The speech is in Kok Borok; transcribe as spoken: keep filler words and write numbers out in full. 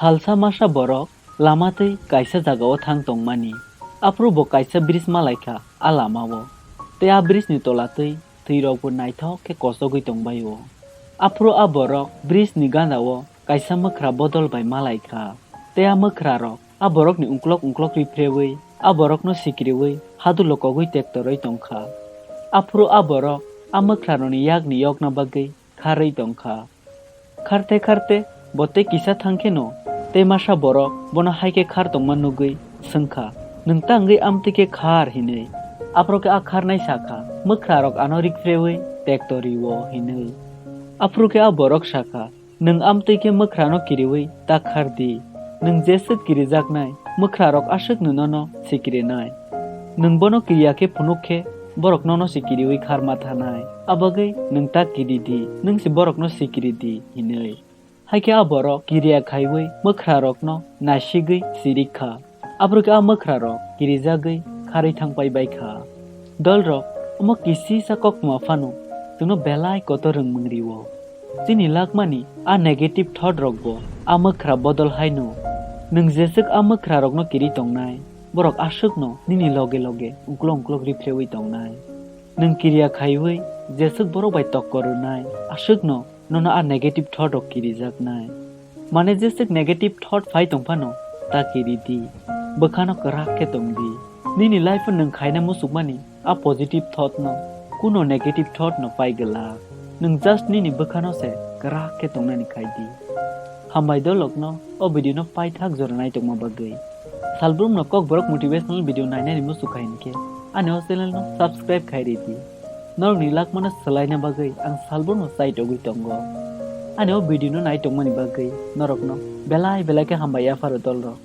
Salsa masa borok lama twi kaisa jagao thang tongmani. Aphuru bo kaisa bridge malaikha a lamao. Tei a bridge ni tola twi twirokbo naithok khe kochogwi tongbaio. Aphuru a borok bridge ni gana-o kaisa mwkhra bodol bai malaikha. Tei a mwkhrarok a borokni ungklok ungklok riphrewui a borokno sikiriui hadulo kogwi tektorwi tongkha. Aphuru a borok a mwkhrarokni yakni yokna bagwi kharwi tongkha. Kharte kharte bo tei kisa thang kheno tei masa borok bono hai khe khar tongma nugwi swngkha, "Nwng ta wngwi amtwi khe khar?" hinwi. Aphuru khe a kharnai sakha, "Mwkhrarok ano rikphreui tektorio," hinwi. Aphuru khe a borok sakha, "Nwng amtwi khe mwkhrano kiriui ta khar di. Nwng jeswk kirijaknai, mwkhrarok aswkno nono sikirinai. Nwng bono kiriya khe phunuk khe borok nono sikiriui kharma thanai. Abagwi nwng ta kiri di, nwng se borokno sikiri di," hinwi. Hai khe a borok kiriya khaiwi mwkhrarokno naisigwi sirikha. Aphuru khe a mwkhrarok kirijagwi kharwi thangpai baikha. Dolrok, omo kisisa koktwma phano chwngno belai kotor rwngmung rio. Chini lakmani a negative thought rokbo a mwkhra bodol haino. Nwng jeswk a mwkhrarokno kiri tongnai, borok aswkno nini loge loge uklok uklok riphrewui tongnai. Nwng kiriya khaiwi jeswk borok bai tokkor rwnai, aswkno nono a negative thought rok kirijaknai. Mane jeswk negative thought phai tongphano ta kiri di, bwkhano kwrak khe tong di. Nini life o nwng khaina muchukmani a positive thought no, kuno negative thought no pai glak. Nwng just nini bwkhano se kwrak khe tongnani khai di. Hambai dolokno o video no paithak jora naitokma bagwi. Salbrumno Kokborok motivational video nainani muchukha hinkhe ani o channel no subscribe khai ridi. Norokni lakmano swlaina bagwi ang salbrumno chaitogwi tongo. Ani o video no naitokmani bagwi norokno belai belai khe hambai yapharo dolrok.